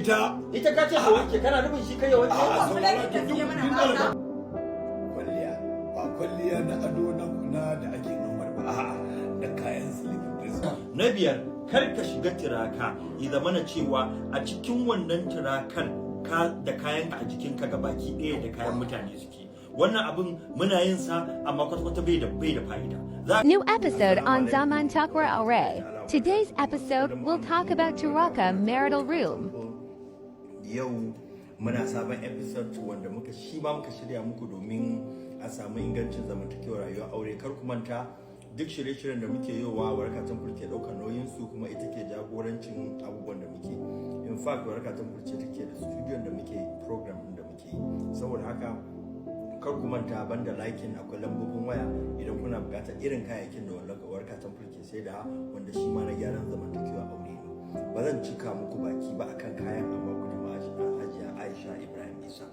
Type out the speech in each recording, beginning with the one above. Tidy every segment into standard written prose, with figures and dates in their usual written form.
Ita. Ita ka ce ka wanke, kana nufin shi kai ya wanke? A Kwamfulan saurara da duk suke mana duk ba ɗaliban. Kwalliya ba kwalliya na ado na da ake nomar ba, a'a, na kayan sleeping dress. Na biyar, kar ka shiga tiraka ya zamana cewa a cikin wannan tirakar ka da kayanka a jikinka gabaki ɗaya da kayan mutane suke. Wannan abin muna yin sa, amma kwata-kwata bai da fa'ida za. New episode on Zamantakewar Aure. Today's episode will talk about Turaka marital room. Yau muna sabon episode wanda muka shi ma muka shirya muku domin a samu ingancin zamantakewar rayuwar aure. Kar ku manta, duk shirye-shiryen da muke yowa, Waraka Temple ke ɗaukar nauyin su, kuma ita ke jagorancin abubuwan da muke. In fact, Waraka Temple ce take da studio da muke program din da muke yi. Saboda haka kar ku manta, banda liking, akwai lambobin waya idan kuna buƙatar irin kayayyakin da Waraka Temple ke sai da, wanda shi ma na gyaran zamantakewa aure ne. Ba zan cika muku baki ba akan kayan, amma ku nemi Hajiya Aisha Ibrahim Isa.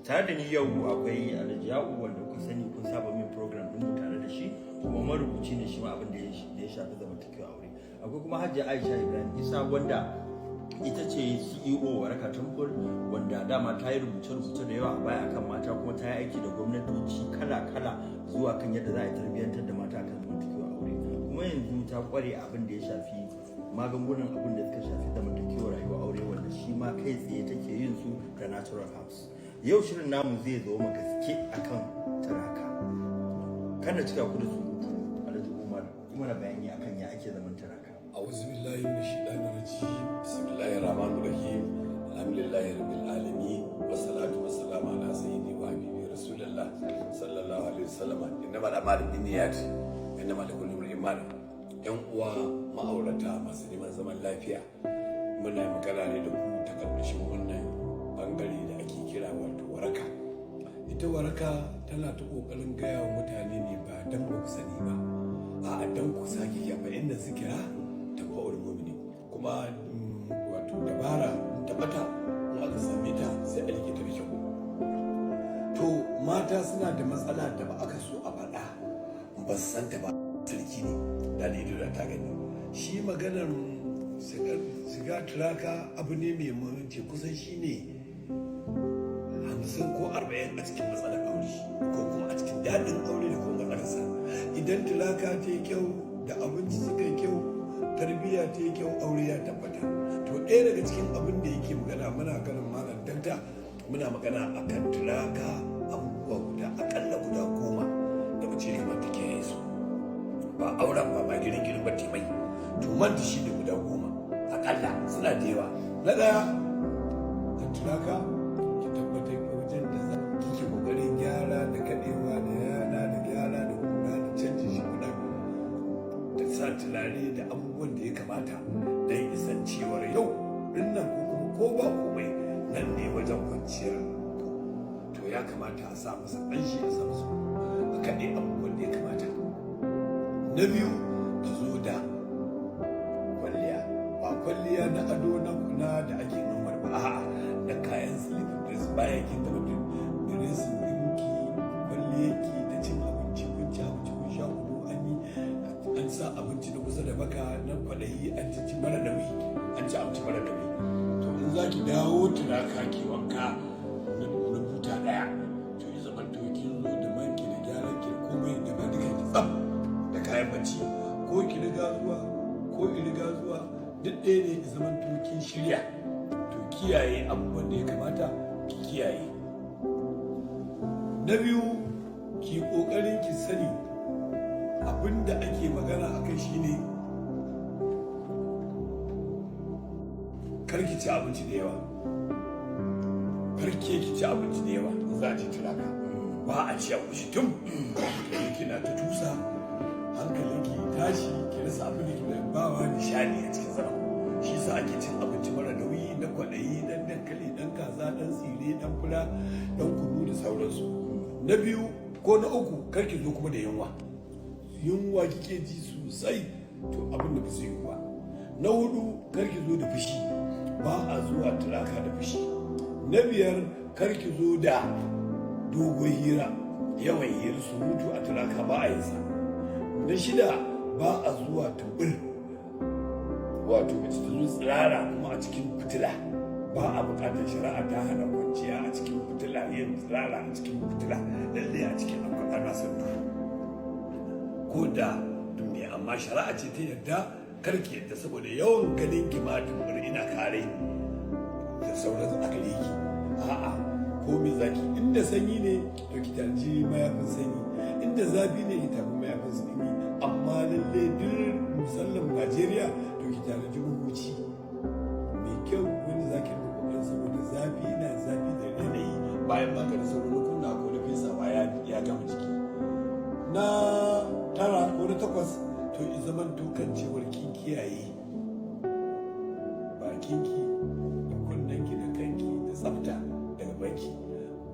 Tare da ni yau akwai Alhaji Ya'u, wanda kuka sani, kun saba min program din mu tare da shi, kuma marubuci ne shi ma abin da ya shafi zamantakewa aure. Akwai kuma Hajiya Aisha Ibrahim Isa, wanda ita ce CEO Waraka Temple, wanda dama ta yi rubuce-rubuce da yawa a baya akan mata, kuma ta yi aiki da gwamnatoci kala-kala zuwa kan yadda za a tarbiyyantar da mata akan zamantakewa aure. Kuma yanzu ta kware abin da ya shafi magungunan abin da suka shafi zamantakewar rayuwa aure, wanda shi ma kai tsaye take yin su da natural herbs. Yau shirin namu zai zo mu gaske akan turaka. Kada cika ku da surutu, Alhaji Umar, yi mana bayani akan ya ake zaman turaka. أعوذ بالله من الشيطان الرجيم، بسم الله الرحمن الرحيم، الحمد لله رب العالمين، والصلاة والسلام على سيدي وحبيبي رسول الله صلى الله عليه وسلم. إنما الأعمال بالنيات إنما لكل امرئ ما نوى. Yan uwa ma'aurata masu neman zaman lafiya, muna magana ne da ku ta karkashin wannan bangare da ake kira wato Waraka. Ita Waraka tana ta kokarin gaya wa mutane ne ba dan ba ku sani ba, a'a, dan ku sake kyafa inda zikira tanfa'ul mu'minin. Kuma wato dabara in ta bata, in aka same ta sai a rike ta da kyau. To mata suna da matsala da ba aka so a faɗa, ba su santa ba. Sarki ne da ne da ta gani shi maganar shiga turaka abu ne mai muhimmanci, kusan shi ne 50 ko 40 a cikin matsalar aure, ko kuma a cikin daɗin aure da kuma matsalarsa. Idan turaka ta yi kyau, da abinci suka yi kyau, tarbiyya ta yi kyau, aure ya tabbata. To ɗaya daga cikin abin da yake magana, muna ganin malam danta, muna magana akan turaka, abubuwa guda akalla guda 10 da mace ya kamata kiyaye su. Ba auren ba, ba girin girin ba, taimai to manta shi ne guda 10 akalla, suna da yawa. Na ɗaya, a turaka ki tabbatar wajen da za kike kokarin gyara da kaɗewa da yana da gyara da kura da canji shi kuɗa da sa turare da abubuwan da ya kamata don isan cewar yau dinnan, ko kuma ko ba komai, nan ne wajen kwanciyar. To ya kamata a sa masa ƙanshi, a sa masa, a kaɗe abubuwan da ya kamata. Na biyu, ki zo da kwalliya, ba kwalliya na ado na da ake nomar ba, a'a, na kayan sleeping dress. Bayan kin gama dressing ɗinki, kwalliyarki da cin abinci, kun ci abinci, kun sha kunu, an yi an sa abinci na kusa da baka na kwaɗayi, an ci mara nauyi, an ci abinci mara nauyi. To in za ki dawo turaka ki wanka na buta ɗaya, to ya zama to kin zo da manki da gyaran ki da komai da ba duka ki tsaf da kayan bacci. Ko ki riga zuwa ko ki riga zuwa, duk ɗaya ne, ya zama to kin shirya. To kiyaye abubuwan da ya kamata ki kiyaye. Na biyu, ki ƙoƙarin ki sani abin da ake magana a kai shine kar ki ci abinci da yawa. Kar ke ki ci abinci da yawa in za a ci turaka. Ba a ci a ƙoshi tun kina ta tusa, hankalinki tashi, ki rasa abin da ki ba wa nishadi a cikin zama. Shi yasa ake cin abinci mara nauyi na kwaɗayi, dan dankali, dan kaza, dan tsire, dan fura, dan kunu da sauransu. Na biyu ko na uku, kar ki zo kuma da yunwa. Yunwa kike ji sosai, to abin da ba zai yiwu ba. Na hudu, kar ki zo da fushi. Ba a zuwa turaka da fushi. Na biyar, kar ki zo da dogon hira, yawan hira, surutu a turaka ba a yin sa. Na shida, ba a zuwa tumbul, wato mace ta zo tsirara kuma a cikin fitila. Ba a bukatar, shari'a ta hana kwanciya a cikin fitila, yin tsirara a cikin fitila. Lalle a cikin akwai, ana son duhu ko da duniya, amma shari'a ce ta yarda karki yadda, saboda yawan ganin ki ma tumbur ina kare da sauran a gare ki. A'a, ko me zaki, inda sanyi ne to ki tanji mayafin sanyi, inda zafi ne ki tafi mayafin sanyi. Amma lalle duk musallan Najeriya to ki tanaji mahuci mai kyau wanda zaki rinka kokarin, saboda zafi na zafi da yanayi. Bayan maganin sauro na kunna ko na fesawa ya gama jiki. Na tara ko na takwas, to i zaman kan cewar kin kiyaye bakinki da kunnenki da kanki da tsafta daga baki.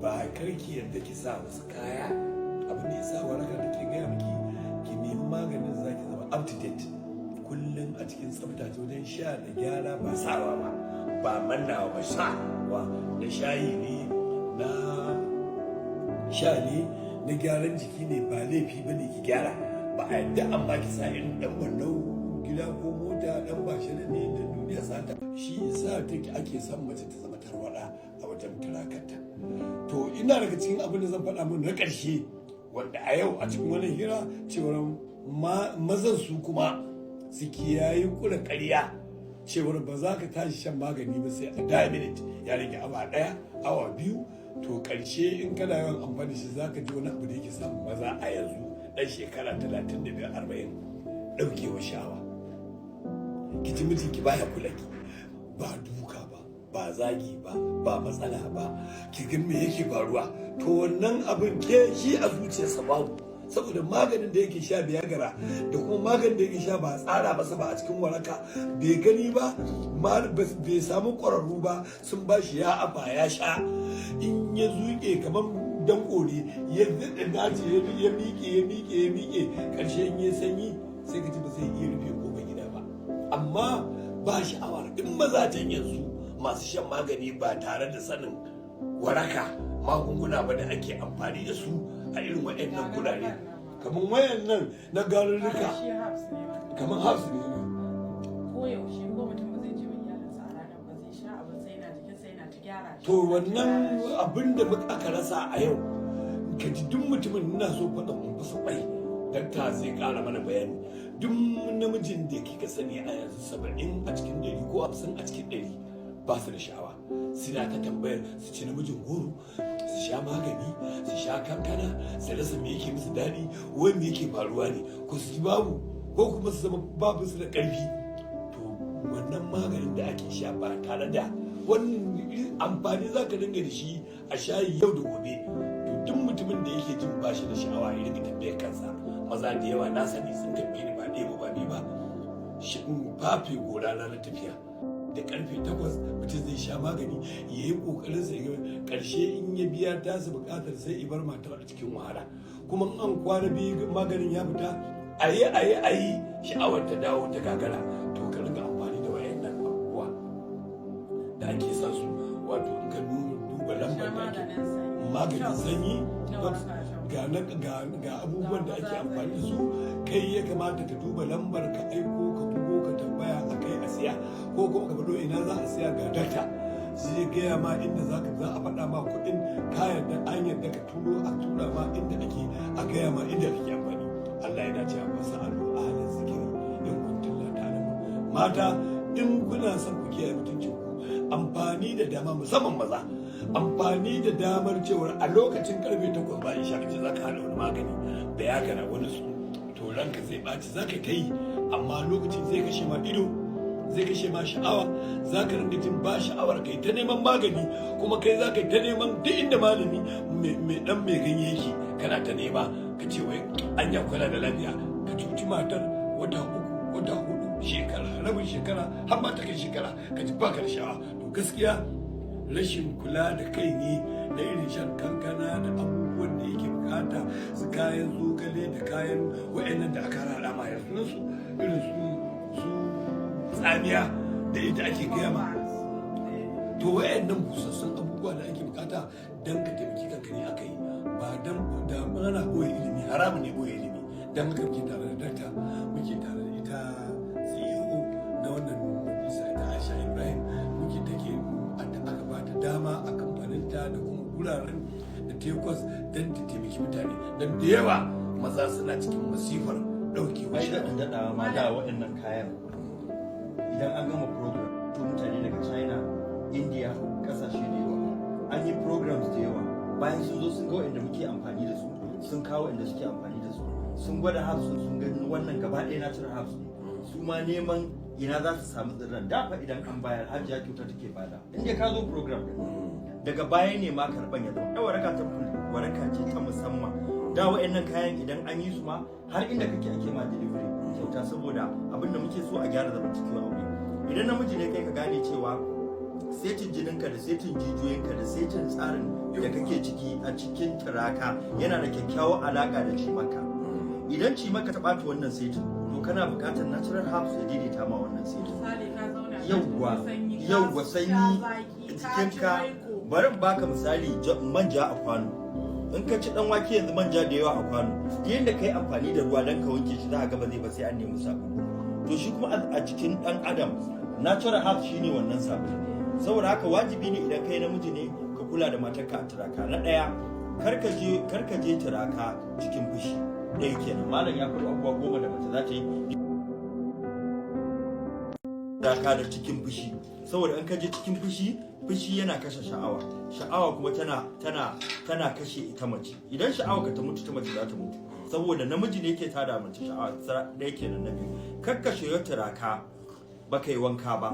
Ba karki yadda ki sa wasu kaya. Abin da ya sa waraka da ke gaya miki, ki nemi maganin za ki zama up to date kullum a cikin tsafta ce wajen sha da gyara, ba sawa ba, ba mannawa ba, sha wa na shayi ne, na sha ne, na gyaran jiki ne, ba laifi ba ne ki gyara, ba a yadda. Amma ki sa irin dan wannan gida ko mota dan ba shi ne da duniya sata. Shi isa take ake son mace ta zama tarwada a wajen turakarta. To ina daga cikin abin da zan faɗa mun na ƙarshe, wanda a yau a cikin wannan hira, cewar mazan su kuma su kiyayi kura ƙarya, cewar ba za ka tashi shan magani ba sai a da minute ya rage awa 1, awa 2. To ƙarshe in kana yawan amfani shi, za ka ji wani abu da yake samun maza a yanzu, ɗan shekara 35, 40, ɗaukewa sha'awa. Ki ji mijinki baya kula ki, ba duka ba, ba zagi ba, ba matsala ba, ki ga me yake faruwa? To wannan abin ke shi a zuciyarsa babu, saboda maganin da yake sha biyagara da kuma maganin da yake sha ba a tsara masa ba a cikin waraka, bai gani ba, bai samu ƙwararru ba sun ba shi, ya afa ya sha. In ya zuƙe kamar danko ne, ya daɗa dace, ya miƙe, ya miƙe, ya miƙe, ƙarshe in ya sanyi sai ka ji ba zai iya rufe kofar gida ba. Amma ba sha'awar. In mazajen yanzu masu shan magani ba tare da sanin waraka magunguna ba da ake amfani da su a irin waɗannan gurare, kamar wayannan na garurruka, Shi herbs ne wannan. Kamar herbs ne ne. Ko yaushe ko mutum ba zai je wa iyalinsa a ranar ba, zai sha abin sai yana jikinsa yana ta gyara shi. To wannan abin da muka aka rasa a yau, ka ji duk mutumin, ina so faɗin in fasa kwai, dakta zai ƙara mana bayani. Duk namijin da kika sani a yanzu, 70% ko 50% ba su da sha'awa. Suna ta tambayar su ci namijin goro, su sha magani, su sha kankana, su rasa me yake musu daɗi, wai me yake faruwa ne, ko su ji babu, ko kuma su zama babu su da ƙarfi. To wannan maganin da ake sha ba tare da wannan amfani za ka dinga da shi a shayi yau da gobe. To duk mutumin da yake jin bashi da sha'awa, ya dinga tambayar kansa. Maza da yawa na sani sun tambaye ni, ba ɗaya ba, ba biyu ba. Shi in fafe gora ranar tafiya da karfe 8, mutum zai sha magani, ya yi kokarin sa ya karshe, in ya biya tasa bukatar sai ibar matar a cikin wahala. Kuma in an kwana biyu maganin ya fita, a yi a yi a yi sha'awar ta dawo ta gagara. To ka ringa amfani da wayannan abubuwa da ake sa su, wato in ka duba lambar da ake maganin sanyi, ga abubuwan da ake amfani da su, kai ya kamata ka duba lambar, ka aiko, ka bugo, ka tambaya a kai a siya, ko kuma ka faɗo ina za a siya. Ga dakta zai gaya ma inda za ka za a faɗa ma kuɗin kayan da an yarda ka turo, a tura ma inda ake, a gaya ma inda kake amfani. Allah yana cewa: "Fas'alu ahla zikri in kuntum la ta'lamun." Mata, in kuna son ku kiyaye mutuncin ku, amfani da dama, musamman maza, amfani da damar cewar a lokacin karfe 8 bayan sha kace za ka hada wani magani da ya gana wani su, to ranka zai ɓaci, za ka yi, amma lokacin zai kashe ma ido, zai kashe ma sha'awa. Za ka ringa jin ba sha'awar kai ta neman magani, kuma kai za ka yi ta neman duk inda malami mai dan mai ganye yake, kana ta nema, ka ce wai anya kula da lafiya. Ka cuci matar wata 3, wata 4, shekara, rabin shekara, har ma ta kai shekara, ka ji baka da sha'awa. To gaskiya rashin kula da kai ne, na irin shan kankana da abubuwan da yake bukata, su kayan zogale da kayan wa'annan da aka rada ma yanzu, su irin su tsamiya da ita ake gaya ma. To wayannan busassun abubuwa da ake bukata dan ka taimaki kanka ne aka yi, ba dan da ana boye ilimi, haramun ne boye ilimi. Dan haka muke tare da dakta, muke tare da ita CEO na wannan majalisa, ita Aisha Ibrahim, muke take a dama a kamfaninta da kuma guraren da ta yi kwas don ta taimaki mutane, don da yawa maza suna cikin masifar ɗaukewar Ai sha'awa. daɗin daɗawa ma, da waɗannan kayan idan an gama program to mutane daga China, India, ƙasashe da yawa, an yi programs da yawa. Bayan sun zo sun ga waɗanda muke amfani da su, sun kawo waɗanda suke amfani da su, sun gwada herbs, sun gani wannan gaba ɗaya natural herbs ne. Su ma neman ina za su samu tsirran da fa idan an bayar, Hajiya kyauta take bada in dai ka zo program din. Daga baya ne ma karban ya zama. Waraka ta waraka ce ta musamman. Da wa'annan kayan idan an yi su ma, har inda kake ake ma delivery kyauta, saboda abin da muke so a gyara zamantakewa aure. Idan namiji ne kai, ka gane cewa setin jininka da setin jijiyoyinka da setin tsarin da kake ciki a cikin turaka yana da kyakkyawar alaka da cimaka. Idan cimaka ta ɓata wannan setin, to kana buƙatar natural herbs ya daidaita ma wannan setin. Misali, ka zauna ka Yauwa. ji sanyi, ka Yauwa, sha sanyi zaki, ka ci jikinka. maiko. Bari in baka misali, manja a kwano. In ka ci dan wake yanzu, manja da yawa a kwano, duk yanda kai amfani da ruwa dan ka wanke shi, za ka ga ba zai ba, sai an nemi sabulu. To shi kuma a jikin dan adam, natural herbs shine wannan sabulu. Saboda haka wajibi ne idan kai namiji ne ka kula da matarka a turaka. Na ɗaya, karka je turaka cikin fushi. Ɗaya kenan. Malam ya faɗi abubuwa 10 da mace za ta yi turaka da cikin fushi, saboda in ka je cikin fushi, fushi yana kashe sha'awa, sha'awa kuma tana kashe ita mace. Idan sha'awa ka ta mutu, ta mace za ta mutu, saboda namiji ne yake tada mace sha'awa. Ɗaya kenan. Na biyu, kakkashe ya turaka baka yi wanka ba.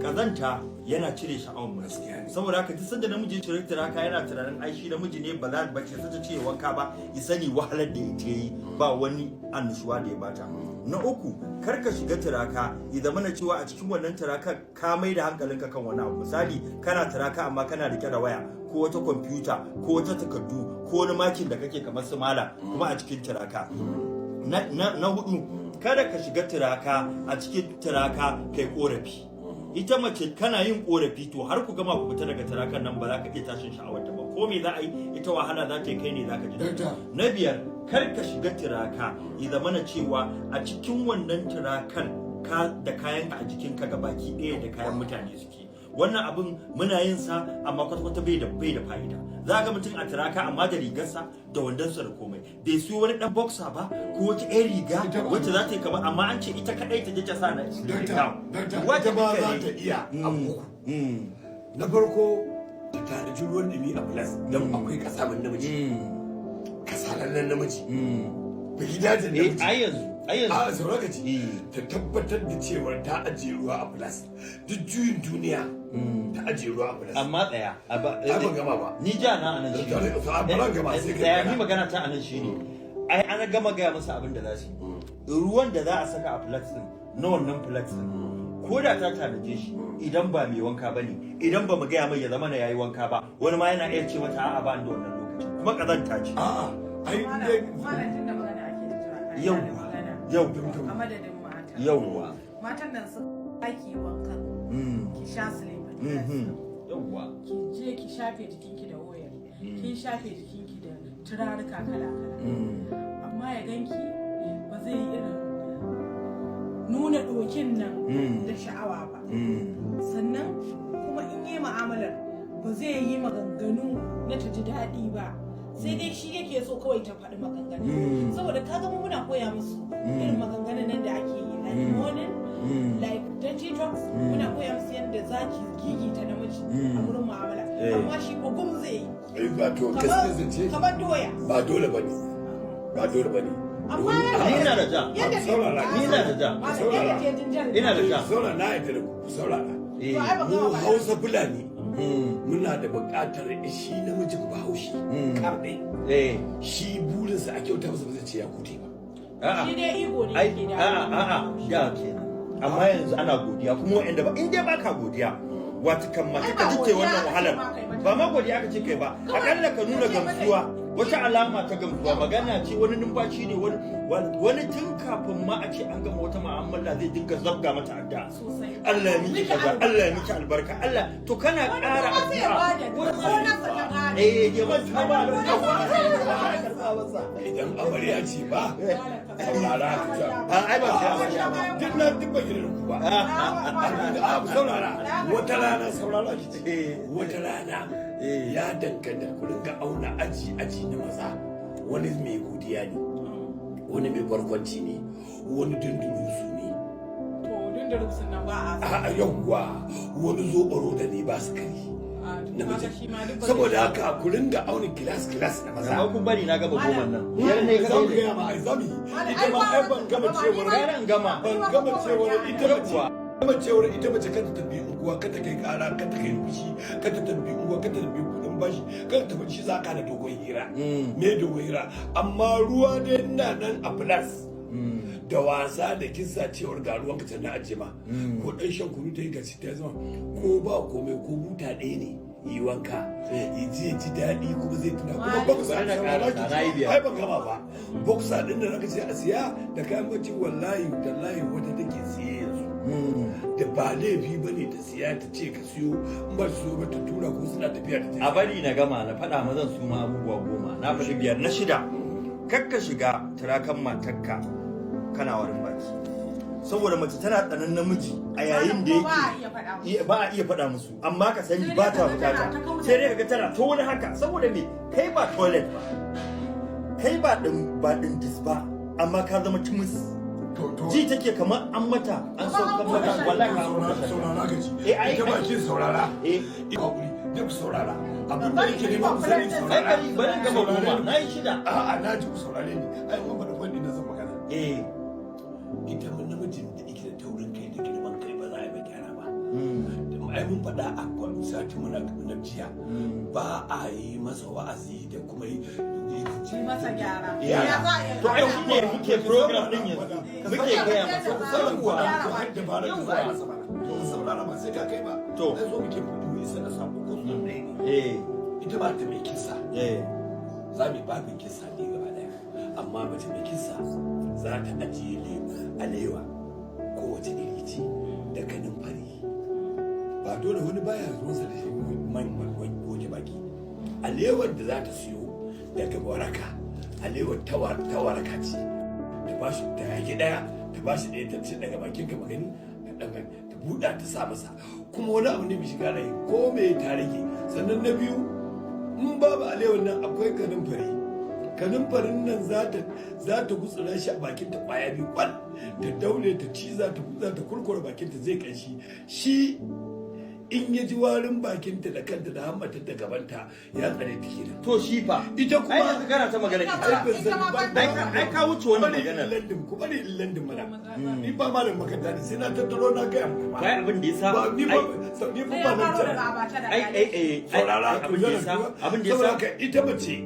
Kazanta yana cire sha'awar mace. Gaskiya ne. Saboda haka duk sanda namiji ya cire turaka yana tunanin ai shi namiji ne, ba za ba ce ta ce wanka ba, ya sani wahalar da ita yi ba wani annushuwa da ya bata. Na uku, kar ka shiga turaka ya zama na cewa a cikin wannan turaka ka mai da hankalinka kan wani abu. Misali, kana turaka amma kana rike da waya ko wata kwamfuta ko wata takardu ko wani makin da kake kamar su mala kuma a cikin turaka. Na hudu, kada ka shiga turaka, a cikin turaka kai korafi. Ita mace kana yin korafi, to har ku gama ku fita daga turakan nan ba za ka iya tashin sha'awar ta ba. Ko me za a yi, ita wahala za ta yi, kai ne za ka ji daɗi. Dakta. Na biyar, kar ka shiga turaka ya zama na cewa a cikin wannan turakan ka da kayanka a jikinka ga baki ɗaya da kayan mutane suke. Wannan abin muna yin sa amma kwata-kwata bai da fa'ida. Za ga mutum a turaka amma da rigarsa da wandonsa da komai, bai siyo wani dan boxer ba ko wata ƴar riga Ita ba- wacce za ta yi kama, amma an ce ita kadai ta je ta sa na Dakta, dakta, Wata ita ma duka za ne. ta iya abu uku. Na farko, ta tanaji ruwan dumi a flask, don akwai kasamin namiji, kasalallen namiji, gidajen Eh, namiji. ai yanzu, ai yanzu. A sauraka ci. Eh. Ta tabbatar da cewar ta ajiye ruwa a flask. Duk juyin duniya ta ajiye ruwa a flask. Amma tsaya Ai ban gama ba. Ni ja na anan shi A ban gama sai kai tsaya, ni magana. Magana ta anan shine, ai an gama gaya masa abin da za su yi. Ruwan da za a saka a flask din, na wannan flask din, ko da ta tanaje shi, idan ba mai wanka ba ne, idan ba mu gaya mai ya zama na yayi wanka ba, wani ma yana iya ce mata a'a, ba ni da wannan lokacin, kuma kazanta ce. A'a, ai Malam, tun da magana ake ta jira ka, ina da Yauwa. magana. Yauwa. A madadin mata. Yauwa. Matan nan su ki wankan, ki sha sleeping dress. Yauwa. Ki je ki shafe jikinki da oil. Kin shafe jikinki da turaruka kala kala. Amma ya ganki ba zai yi irin nuna ɗokin nan da sha'awa ba. Sannan kuma in yi mu'amalar ba zai yi maganganu na ta ji daɗi ba, sai dai shi yake so kawai ta faɗi maganganu, saboda ka mu muna koya musu irin maganganun nan da ake yi, like morning, like dirty talks. Muna koya musu yadda za ki gigita namiji a wurin mu'amala, amma shi ko gum zai yi. Ai ba to gaskiya zance Kamar doya. Ba dole bane, ba dole bane. Amma Ni ina da ja. yadda Saurara. Ni ina da ja. Malam, yadda ke jinjar Ina da ja. Saurara, na yadda da ku, ku saurara. Eh. To ai ba Mu gama ba. Hausa Fulani muna da buƙatar shi namijin Bahaushe karɗai, shi burinsa a kyauta masa, ba zai ce ya gode ba. A'a. Shi dai ego ne Ai yake da a'a, a'a, da kenan, amma yanzu ana godiya kuma wa'anda ba, in dai baka godiya, wata kan mace Ai ka ba jike godiya wannan aka ce wahalar. ma kai mata. Ba ma godiya aka ce kai ba, Kawai akalla ka nuna ka ce mata- gamsuwa, wata alama ta gamsuwa, magana ce, wani numfashi ne, wani wani tun kafin ma a ce an gama wata mu'amala zai dinga zabga mata addu'a. Sosai. Allah ya miki Miki kaza, albarka. Allah ya miki albarka, Allah to kana Wani ƙara kuma sai ya addu'a. bada, gonarsa ta ƙare. Eh, ya manta ba. Wani kuma sai ya bada. masa. Idan amarya ce ba, saurara ka ji. A, ai ba sai amarya ba. Duk na duk ban gidan ku ba. A, saurara, wata rana, saurara ki ce, wata rana ya danganta. Ku ringa auna aji aji na maza. Wani mai godiya ne, wani mai barkwanci ne, wani dundurusu ne. To, dundurusun nan ba a A yawwa, wani zoɓaro da ne ba su kari. A, to, namiji. kaga shi ma duk ba zai- Saboda haka ku ringa auna class class na maza. Amma kun bari na gama 10 nan. Biyar ne Za mu kadai. gaya ma, ai za mu yi. Malam, Ita ai ma ba ai ban gama ba ni cewar ma- Gara in gama. Ban gama cewar ita mace, gama cewar ita mace kada ta bi unguwa, kada kai kara, kada kai fushi, kada ta bi unguwa, kada ta bi kudin bashi, kada ta shi za ka da dogon hira. Me dogon hira? Amma ruwa dai ina nan a plus da wasa da kisa cewar ga ruwan ka na ajiye ma, ko dan shan kunu ta yi gaci ta zama, ko ba komai, ko buta ɗaya ne, yi wanka ya ji, ya ji daɗi, kuma zai tuna kuma boxer. Bari na ƙarasa, na yi 5. Ai ban gama ba. Boxer din da naka ce a siya da kayan bacci, wallahi tallahi wata take siye yanzu da ba laifi ba ne ta siya, ta ce ka siyo, in ba su siyo ba ta tura, ko suna tafiya ta A bari na gama na faɗa mazan su ma abubuwa 10. Na faɗi 5. Na shida, kakka shiga turakan matarka kana warin baki, saboda mace tana tsanan namiji a yayin da Malam, ba a yake iya faɗa musu. Iya, ba a iya faɗa musu, amma ka sani Sai ba dai ta kaga tana bukata. ta kauda. Sai dai kaga tana ta wani haka, saboda me? Kai ba toilet ba, kai ba din dis ba, amma ka zama tumus. To. Ji take kamar an mata an Kamar an sauka kona mata shi. wallahi ka mata. Saurara ka ji. Eh, Ita ba ki saurara. Ina hakuri duk saurara abin da yake nema ku sani. Ai Saurara. bari, bari in gama 10. Na yi shida. A'a, na ji, ku saurare ni. Ai mun faɗi fanni na zan magana. Ita mun namijin da yake da taurin kai da girman kai ba za a yi mai gyara ba. Ai mun faɗa a sati muna na jiya, ba a yi masa wa'azi da kuma yi Yi masa gyara. Yara. Ya za a iya To ai shi ne muke program din yanzu muke gaya masa. Yawwa, to har dabara da za a masa ba. To saurara, ba sai ka kai ba. To. Ai zo muke fito isa na sako ko sun ɗaya ne. Ita ba ta mai kisa. Za mu yi babin kisa ne gaba daya, amma mace mai kisa za ta ajiye alewa kowace iri ce da kanin fari. Ba dole, wani baya zuwansa da shi man goge baki. Alewar da za ta siyo daga Waraka, alewar ta Waraka ce, ta ba shi, ta yaki daya, ta ba shi ɗaya, ta ce daga bakin ka magani ta ɗan ta buɗa ta sa masa, kuma wani abu ne mai shiga rai ko mai ta rage. Sannan na biyu, in babu alewar nan, akwai kanumfari. Kanumfarin nan za ta gutsura shi a bakin ta kwaya biyu kwal, ta daure, ta ciza, ta gutsa, ta kurkura bakin ta, zai kanshi. Shi in ya ji warin bakinta da kanta da hammata da gabanta, ya tsare ta kenan. To shi fa Ita kuma ai yanzu kana ta magana ita. Ai ban sani ba. Ai ka wuce wannan Bari in maganar. landin ku, bari in landin mana. Ni ba malam makaranta ne, sai na tattaro na gaya muku ba. Kai abin da ya sa Ba ni ba, ni Sai ba ya nan faro daga abacha da ai ai ai Saurara. ai, abin da ya sa abin da ya Saboda sa haka ita mace,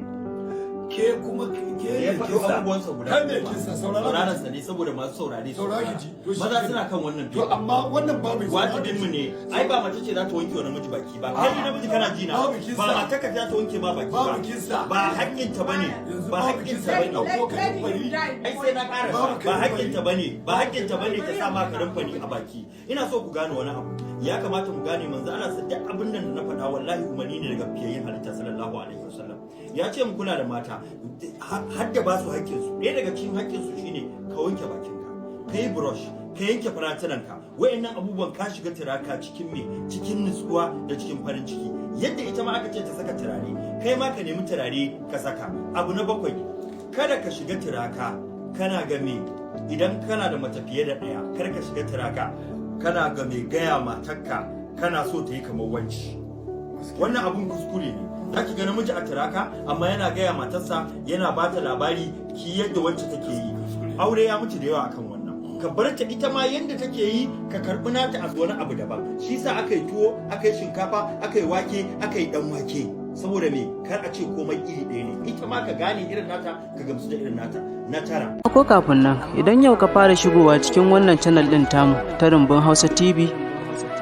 ke kuma ke ya ne faɗo kisa. abubuwansa guda Kai ne 10. kisa, saurara. Sauraron sa ne saboda masu saurare su Saurara ki ji. To shi maza kenan. suna kan wannan To amma wannan babu wajibin mu ne. Ai ba mace ce za ta wanke wa namiji baki ba. Kai namiji kana ji na, Babu kisa. ba matarka za ta wanke ma baki ba. Babu kisa. Ba haƙƙinta bane. Yanzu Ba babu haƙƙinta kisa. bane. Ɗauko ka Let him bari. die. Ai sai na karasa. Babu Ba kanumfari. haƙƙinta bane, ba haƙƙinta bane ta sa ma kanumfari a baki. Ina so ku gane wani abu. Ya kamata mu gane manzo Allah sa duk abin nan da na faɗa, wallahi umarni ne daga fiyayyen halitta sallallahu alaihi wasallam. Ya ce mu kula da mata har da ba su haƙƙin su. Ɗaya daga cikin haƙƙin su shine ka wanke bakinka, ka yi brush, ka yanke faratunanka. Wayannan abubuwan ka shiga turaka cikin me, cikin nutsuwa da cikin farin ciki. Yadda ita ma aka ce ta saka turare, kai ma ka nemi turare ka saka. Abu na bakwai, kada ka shiga turaka kana ga me, idan kana da mace fiye da ɗaya, kar ka shiga turaka kana ga mai gaya matarka kana so ta yi kamar wanci. Wannan abun kuskure ne. Za ki ga namiji a turaka amma yana gaya matarsa, yana ba ta labari ki yadda wacce take yi. Aure ya mutu da yawa akan wannan. Ka bar ta ita ma yadda take yi, ka karbi nata a wani abu daban. Shi sa aka yi tuwo, aka yi shinkafa, aka yi wake, aka yi dan wake, saboda me? Kar a ce komai iri ɗaya ne. Ita ma ka gane irin nata, ka gamsu da irin nata. Na tara. Ko kafin nan, idan yau ka fara shigowa cikin wannan channel ɗin tamu ta Rumbun Hausa TV,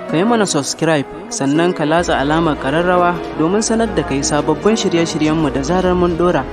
ka yi mana subscribe, sannan ka latsa alamar ƙararrawa domin sanar da kai sababbin shirye-shiryenmu da zarar mun ɗora.